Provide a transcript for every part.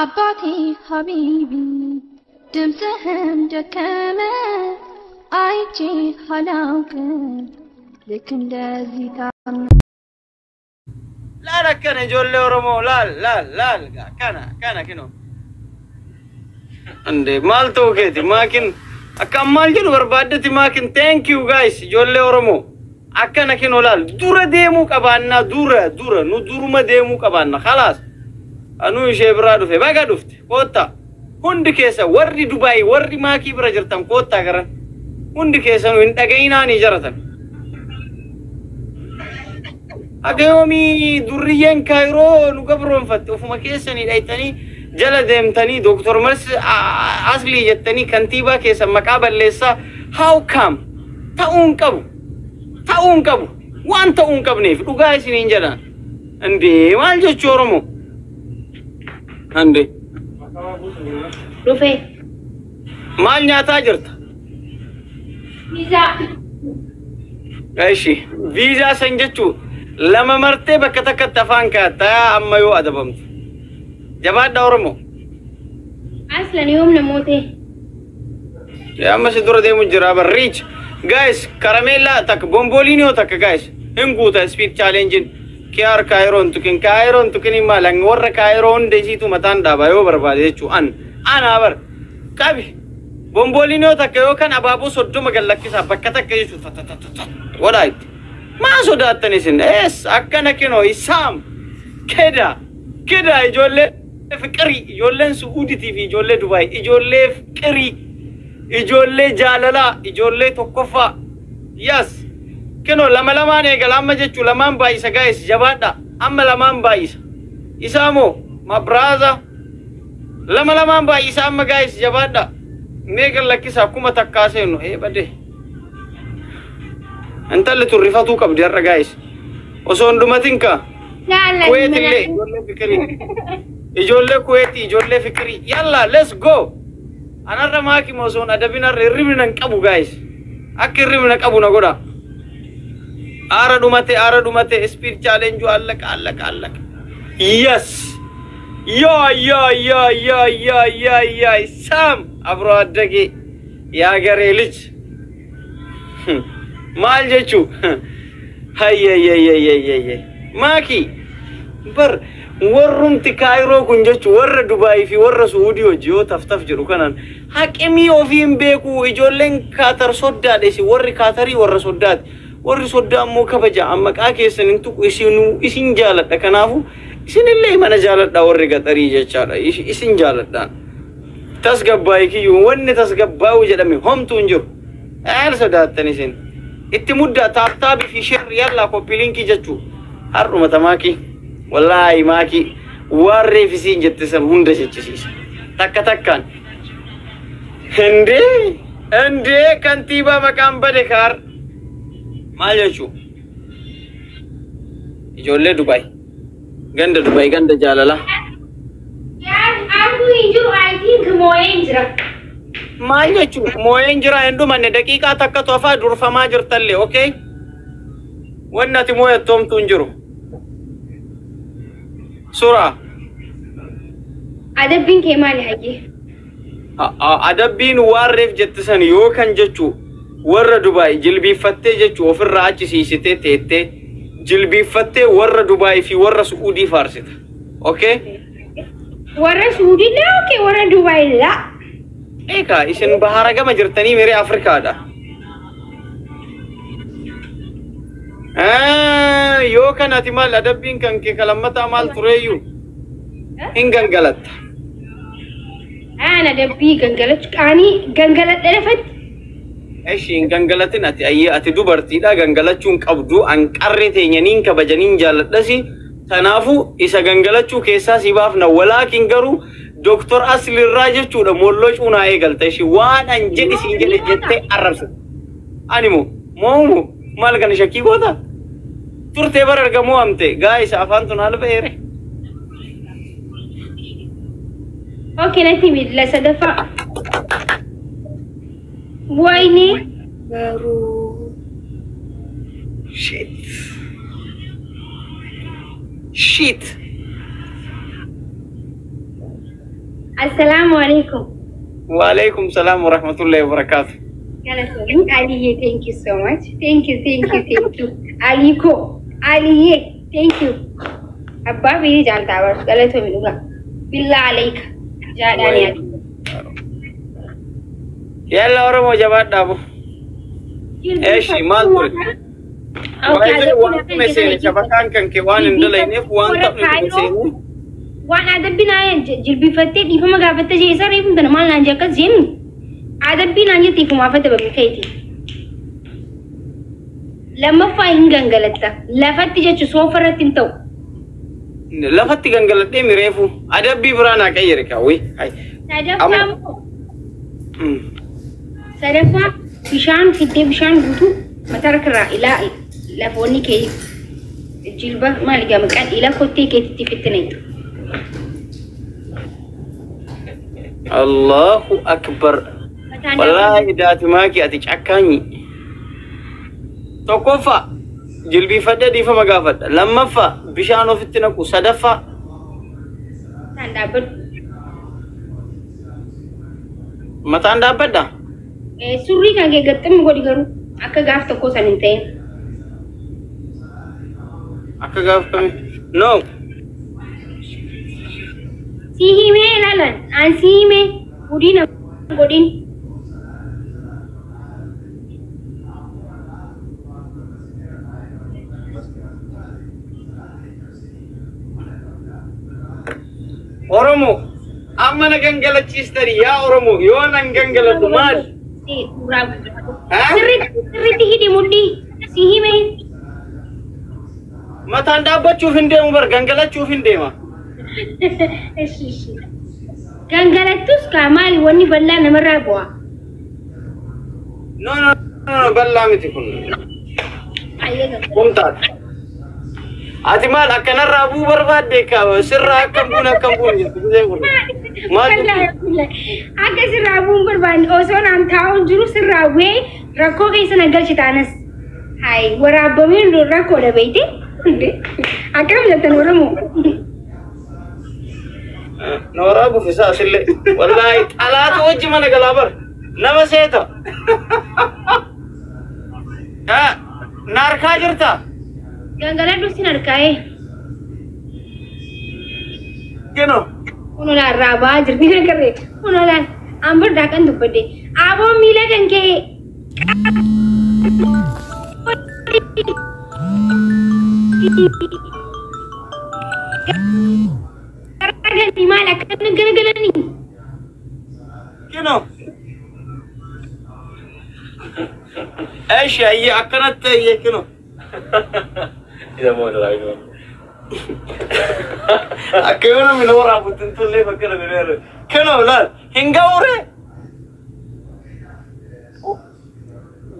አባቴ ሀቢቢ ድምፅህም ደከመ አይቼ አላውቅም ልክ እንደዚህ ታም Laal akkana ijoollee Oromoo, laal laal laal kana kana kinoo. Ande maal ta'uu keeti maakin akka maal jedhu barbaaddeti maakin. Thank you guys, ijoollee Oromoo akkana kinoo laal, dura deemuu qabaannaa, dura dura nu duruma deemuu qabaanna. Khalaas, anuu ishee biraa dhufe, baga dhufte. Koottaa hundi keessa, warri Dubaay, warri maakii bira jirtan, koottaa garan hundi keessanuu hin dhaga'inaanii jaratan. Haga yoomii durriyyeen Kaayiroo nu gabroonfatte? Ofuma keessanii dhayxanii jala deemtanii Dooktor Mars Aslii jettanii kantiibaa keessan maqaa balleessaa. How come? Ta'uu hin qabu. Ta'uu hin qabu. Waan ta'uu hin qabneef dhugaa isiniin jedhan. Indee maal jechuu Oromoo? Indee. Dhufe. Maal nyaataa jirta? Viizaa. Eshi, viizaa san jechuu lama martee bakka takkatti afaan kaa'atta amma yoo adabamtu. Jabaadha Oromoo. Aslan yoom namoota? Amma si dura deemu jira bar reach. Guys, karameellaa takka, bombooliinoo takka guys. Hin guuta speed challenge. Kiyaar Kaayiroon tukin, Kaayiroon tukin maal, warra Kaayiroo hunda isiitu mataan dhaaba yoo barbaade jechuu an anaa bar qabi. Bombooliinoo takka yookaan abaaboo 30 gallakkisaa bakka takka jechuu godhaa itti. Maa sodaattan isin? Ees akkana kinoo isaam keda keda, ijoollee fiqirii, ijoolleen Su'uuditii fi ijoollee Dubaay, ijoollee fiqirii, ijoollee jaalalaa, ijoollee tokkoffaa. Yes, kinoo lama lamaan eegala amma jechuu, lamaan baay'isa guys, jabaadha, amma lamaan baay'isa. Isaamoo mabraaza lama lamaan baay'isa amma guys, jabaadha. Mee gallakkisaa 1000 seenu ee bade. Intalli tun rifatuu qabdi har'a guys. Osoo hin dhumatin ka. Kuweet illee ijoollee fikirii. Ijoollee Kuweetii, ijoollee fikirii. Yalla, let's go. Anarra maakima osoo hin adabin har'a hirribni nan qabu guys. Akka hirribni qabu na godha. Aara dhumate, aara dhumate, speed challenge allaqa allaqa allaqa. Yes. Yo yo yo yo yo yo yo, Sam አብሮ አደጌ የሀገሬ ልጅ maal jechuu hayyayyayyayyayyay maaki bar warrumti Kaayiroo kun jechuu warra Dubaayii fi warra Suudii hojii yoo taftaf jedhu kanaan haqimii ofii hin beeku. Ijoolleen Kaatar soddaadha, isin warri Kaatarii warra soddaati, warri soddaa immoo kabaja. Maqaa keessan hin tuqu, isinuu isin jaaladha, kanaafu isinillee mana jaaladha warri gaxarii jechaadha, isin jaaladhaan tasgabbaa'ii kiyyuu wanni tasgabbaa'u jedhame homtuu hin jiru. Maal sodaattan isin? Itti muddaa, tap tapii fi share, yalla, copy linkii jechuu. Har'uma maakii wallaahi maakii waan reefisiin jette san hunda jechisiisa. Takka takkaan. Indee indee kantiibaa maqaan bade kaar maal jechuu? Ijoollee Dubaay, ganda Dubaay, ganda jaalalaa. Aangoo hin jiru, I think moo'ee jira. Maal jechuun moo'een jira? Hin dhumanne, daqiiqaa takkatu hafaa, durfamaa jirtallee, okay? Wanni ati moo'attoomtu hin jiru. Suuraa. Adabbiin kee maali hayyee? Adabbiin waan reef jette san yoo kan jechuu warra Dubaay jilbiiffattee jechuu ofirraa achi siisitee teettee jilbiiffattee warra Dubaay fi warra Su'uudii faarsita. Okay? Warra Suudii laa, okay, warra Dubaay laa. Eegaa isin bahara gama jirtanii miree Afrikaadha. Yoo kan ati maal adabbiin kan kee kalammataa maal tureeyyuu hin gangalatta. Aan adabbii gangalachuu qaanii gangaladha lafatti. Eshi, hin gangalatin ati, ayyee, ati dubartiidha, gangalachuun qabdu, an qarree teenyaniin kabajaniin jaalladhasi. Kanaafuu isa gangalachuu keessaa si baafna, walaakin garuu Dooktor Aslirraa jechuudha molloo cuunaa eegalta ishii waan an jedhi siin jedhe jettee arrabsa. Ani moo moomu maal kana shakkii goota? Turtee bara erga mo'amte gaa isa afaan tun haala ba'eere. Okay, natti miidla sadaffaa. Wayne. Garuu shit. Shit. Assalaamu alaikum. Waalaikum salaam wa rahmatullahi wa barakaatu. Galatoomii Aliyyee, thank you so much. Thank you, thank you, thank you. Aliko, Aliyyee, thank you. Abbaa biyyi jaaltaa bar galatoomii dhugaa. Billaa aleeka. Jaadhaan yaadu. Yalla Oromoo jabaadhaa bu. Eeshi maal ture? Waa'ee waan tume seene shabakaan kan kee waan hin dalayneef waan taphni tume seene. Waan adabbii naan jilbifattee dhiifama gaafattee jee isa reefu tana maal naan jee akkas jeemi. Adabbii naan jette ifumaafate bakka keeti. Lammaffaa hin gangalatta. Lafatti jechuun soofa irratti hin ta'u. Lafatti gangaladhee mireefu adabbii biraa naa qayyare kaawwi. Sadaffaa immoo sadaffaa bishaan fiddee bishaan guutuu mataa irraa ilaa lafoonni kee jilba maal gama qan ilaa kottee keetitti fittineetu. Allahu akbar. Wallaahi daatimaa kee ati cakkaanyi. Tokkoffaa jilbiifadhee dhiifama gaafadha. Lammaffaa bishaan ofitti naqu. Sadaffaa Mataan dhaabbadhu. Mataan dhaabbadha. Surrii kan kee gaxxamni godhi garuu akka gaaf tokko san hin ta'in. Akka gaaf kami? No. Si himee ilaalan an si himee godina godhin. Oromo amma na gangalachiistani yaa Oromo yoo nan gangaladhu maal? Sirriitti hidhi mudhii si himee. Mataan dhaabbachuuf hin deemu bar gangalachuuf hin deema. Gangalattus kaa maali wanni bal'aa namarraa bu'a. No no no bal'aa miti kun. Kumtaadha. Ati maal akkanarraa bu'uu barbaadde sirraa akkam buun akkam buun jettu gisee kun. Maal Akka sirraa bu'uun barbaanne osoo naan taa'uun jiru sirraa bu'ee rakkoo keessa na galchi taanas. Hayi waraabameen rakkoodha beeyte. Akkam jettan Oromoo. Nooraa buufisaa asillee. Wallaahi xalaata wajji mana galaa bar. Nama seeta. Na harkaa jirtaa? Gangaladhu sin harkaa'ee. Keno. Kunuun irraa ba'aa jirti agarree. Kunuun an birdaa kan dubbadde. Aboon miila kan kee. Garagalanii maal akkana garagalanii? Keno. Eeshi ayyee akkanatti ayyee keno. Akka yoo namni nama raafatu hin tollee bakka na bireera. Keno laal hin ga'uure.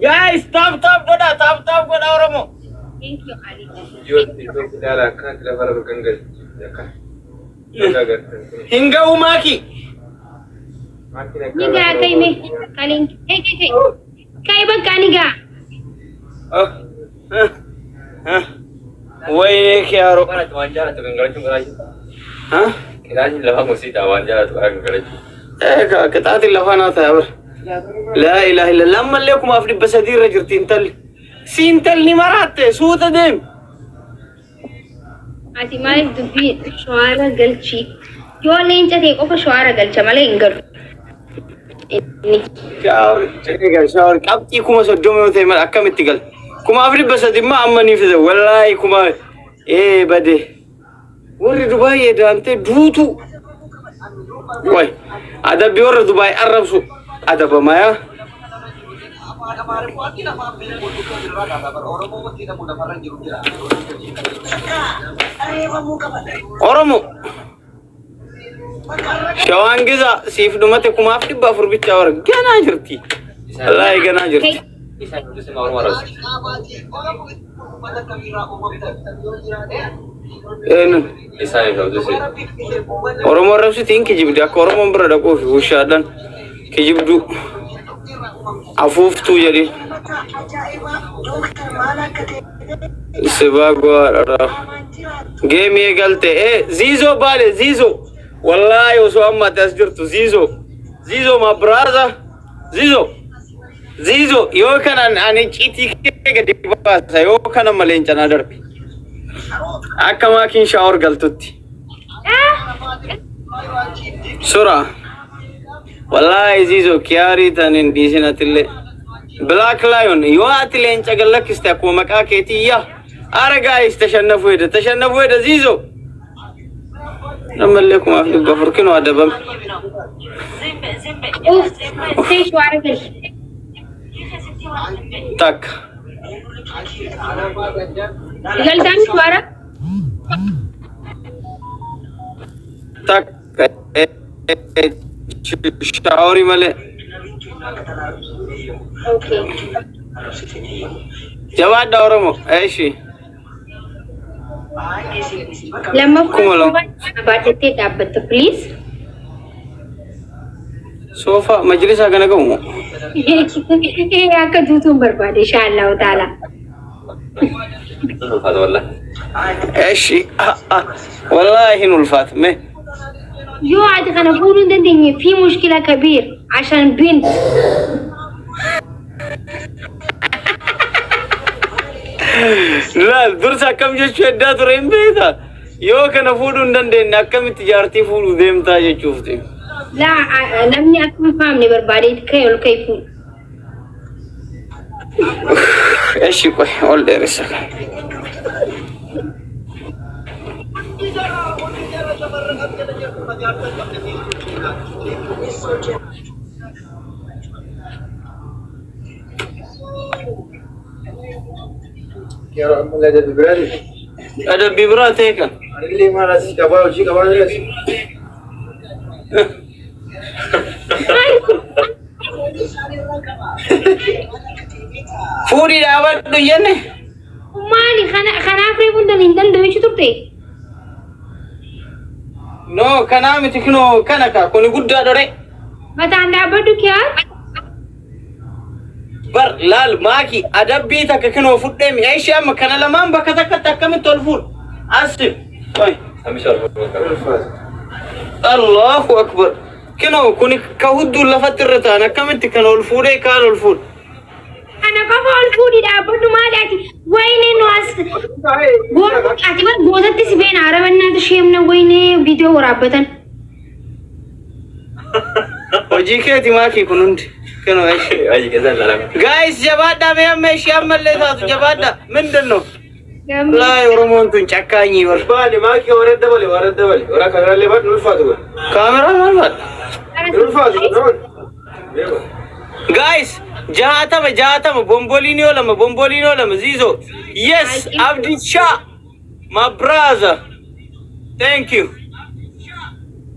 Guys tap tap godhaa tap tap godhaa Oromoo. Thank you Ali. Hin ga'u maaki. Ni ga'a kai mee kaleen kai kai kai kai bakka ni ga'a. Wayne kiyaaro. Qixaatiin lafaa naa ta'a bara. Laa ilaaha illa lammallee 1300 irra jirti intalli. Si intalli maraatte suuta deemi. Ati maaliif dubbii shawaara galchi? Yoo leenca ta'e qofa shawaara galcha malee hin galu. Shaawar qabxii 30,000 yoo ta'e malee akkamitti gala? 1300 immoo amma ni fida. Wallaahi kuma ee bade. Warri Dubaay edaantee duutu. Way adabbii warra Dubaay arrabsu adabamayaa. Oromo shawaan giza siif dhumate 1400 bichaa warra ganaa jirti. Wallaahi ganaa jirti. Oromoo arrabsitiin kijibdi akka Oromoon bira dhaquuf wushaadhaan kijibduu afuuftuu jedhi. Sibaa go'aadha. Geemii eegalte. Ziizoo baale ziizoo. Wallaahi osoo amma ati as jirtu, Zizo, Zizo, my brother, Zizo, Zizo, yoo kana ani citii kee gadi baasa, yoo kana malee hin canaa darbe. Akka maakiin shower galtutti. Sura. Wallaahi Zizo, kiyaarii tan hin dhiisin atillee. Black Lion, yoo ati leenca gallakkiste akkuma maqaa keetii yaa. Ara guys, tashannafu heda, tashannafu heda Zizo. Ammallee 1400 kinoo adabame. Uff, see shower gali. Takka. Galtaan shower? Takka. Showerii malee. Okay. Jabaadha Oromoo. Eeshi. Lammaffaa 2000. Baadhattee dhaabbatta, please. Soofaa majlisaa kana ga'u moo? Akka duutuun barbaade, inshaallahu taala. Eeshi. Wallaahi hin ulfaata. Mee. Yoo ati kana fuudhuu hin dandeenye fi mushkila kabiir عشان بنت. Laal, dursa akkam jechuu eddaa ture hin beektaa? Yoo kana fuudhuu hin dandeenye, akkamitti jaartii fuudhuu deemtaa jechuufti. Laa, namni akka hin faamne barbaadeeti ka'e ol ka'e fuudhu. Eshi, qoy, ol dheeressa kana. Adabbii biraa ta'e kan. Hojii qabaa jiras. Fuudhii dhaabadhu jenne. Maali kanaaf reefuun tan hin danda'u jechuu turte? No, kanaa miti, kinoo kana ka kuni guddaa dhore. Mataan dhaabbadhu kiyaa. Bar laal maaki, adabbii takka kinoo fudhee mi'a ishee amma kana lamaan bakka takkatti akkamitti ol fuudhu? Asif. Oi. Allahu akbar. Kinoo kuni ka hudduun lafatti irra ta'an akkamitti kana ol fuudhee kaan ol fuudhu? Kana qofa ol fuudhi dhaabbadhu, maali ati? Wayne nu as ati bar gootatti si beena arabannaatu sheemna wayne viidiyoo waraabbatan. Hojii keeti maakii kun hundi. Kinoo ishee. Guys, jabaadhaa, mee amma ishee ammallee taatu jabaadhaa. ምንድን ነው? ላይ Oromoon tun cakkaanyii bar. Baali maakii, warra dabale, warra dabale, warra kanallee baadhu, ulfaatu kun. Kaameraa maal baadha? Ulfaatu kun. Guys, 60, 60, bomboliinoo lama, bomboliinoo lama, Zizo. Yes, Abdi Shah, my brother. Thank you.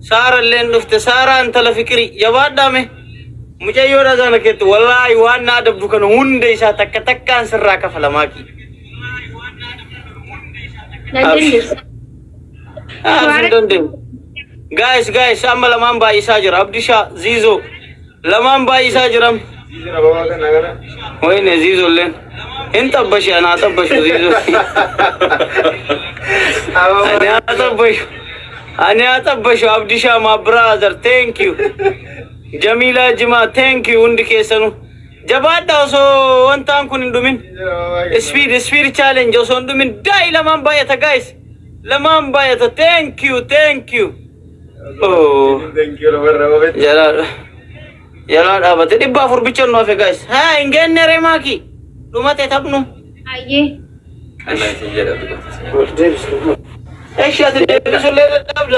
Saara illeen dhufte, Saara intala fikirii, jabaadhaa mee. Mucayyoodha sana keetti, wallaahi waan na adabdu kana hunda isaa takka takkaan sirraa kafala maakii. Nan dandeessu. Hin dandeenyu. Guys, guys, amma lamaan baay'isaa jira. Abdishaa, Zizo. Lamaan baay'isaa jiram. Wayne Zizo illeen. Hin xabbashe, anaa xabbashu Zizo. Ani haa xabbashu. Ani haa xabbashu. Abdishaa, my brother, thank you. Jamila Jima, thank you hundi keessanuu. Jabaadha, osoo wantaan kun hin dhumin. Speed, speed challenge osoo hin dhumin. Daa'i, lamaan baay'ata guys. Lamaan baay'ata. Thank you, thank you. Oh. Jalaa jalaa dhaabate, 400 bicha nu hafe guys. Haa, hin geenne ree maakii. Dhumate taphnu. Ayyee. Eshi, ati deebisullee dadhabda.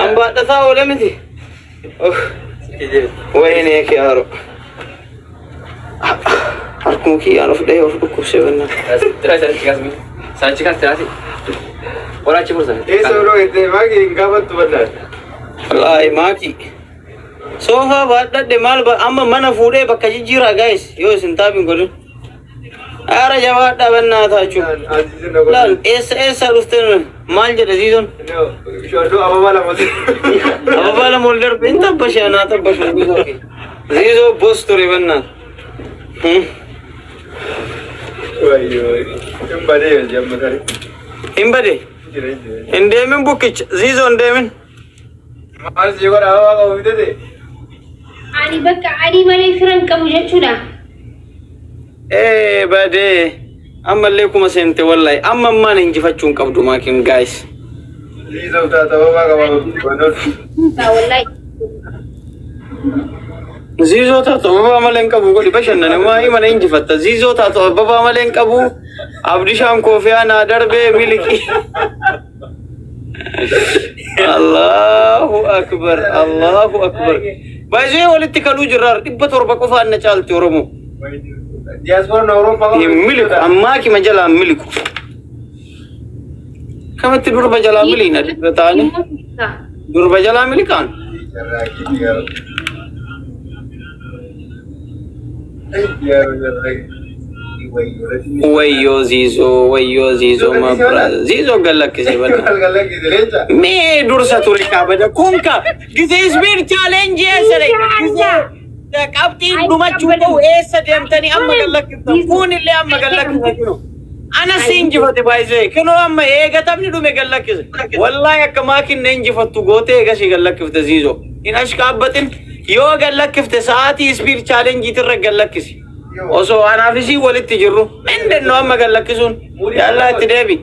Hambaadhataa oole miti. Wayne kiyaaro. Harkuma kiyyaan of dhahee of dhukkubsee bannaa. Wallaahi maakii. Soofaa baadhadhe maal amma mana fuudhee bakka jijjiiraa guys, yoo isin taaphin godhin. Aara, jabaadhaa bannaa taachuu. Laal, eessa eessa dhufte, maal jedha Ziizon? Ababaa lama ol darbe, hin tabbashe, anaa tabbashu Ziizoo kee. Ziizoo boss ture bannaa. Hin bade. Hin deemin bukkicha. Ziizoo, hin deemin. Maal si godha ababaa qabu bitate? Ani bakka adii malee firan qabu jechuudha. Ee badee ammallee kuma seente wallahi amma ammaan injifachuu hin qabdu maakin guys. Ziizoo taata ababaa qaba. Wantoota. Wallahi. Ziizoo taatu ababaa malee hin qabu godhi bashannane maayii mana injifatta. Ziizoo taatu ababaa malee hin qabu. Abdishaan koofiyaa naa darbee miliki. Allahu akbar Allahu akbar. Baay'ee walitti kaluu jirra 700 qofaan na caalti Oromoo. Diyaaspooraan Awurooppaa qabu. Hin miliku ammaa kima jalaa hin miliku. Kamatti durba jalaa miliina dubra ta'anii durba jalaa milikaan. Wayyoo Ziizoo wayyoo Ziizoo my brother Ziizoo gallakkise bada. Mee dursa ture kaabada kun ka gisee speed challenge eessa dha qabxiin dhumachuu ta'u eessa deemtanii amma gallakkiftan kun illee amma gallakkisa kinu. Ana si injifate baay'isee kinoo amma eegatamni dhume gallakkise. Wallaahi akka maakin na injifattu gootee eegasii gallakkifte Ziizoo. Hin ashkaabbatin yoo gallakkifte sa'aatii speed challenge irra gallakkisi. Osoo anaaf isii walitti jirru mindennoo amma gallakkisuun yallaa itti deebi.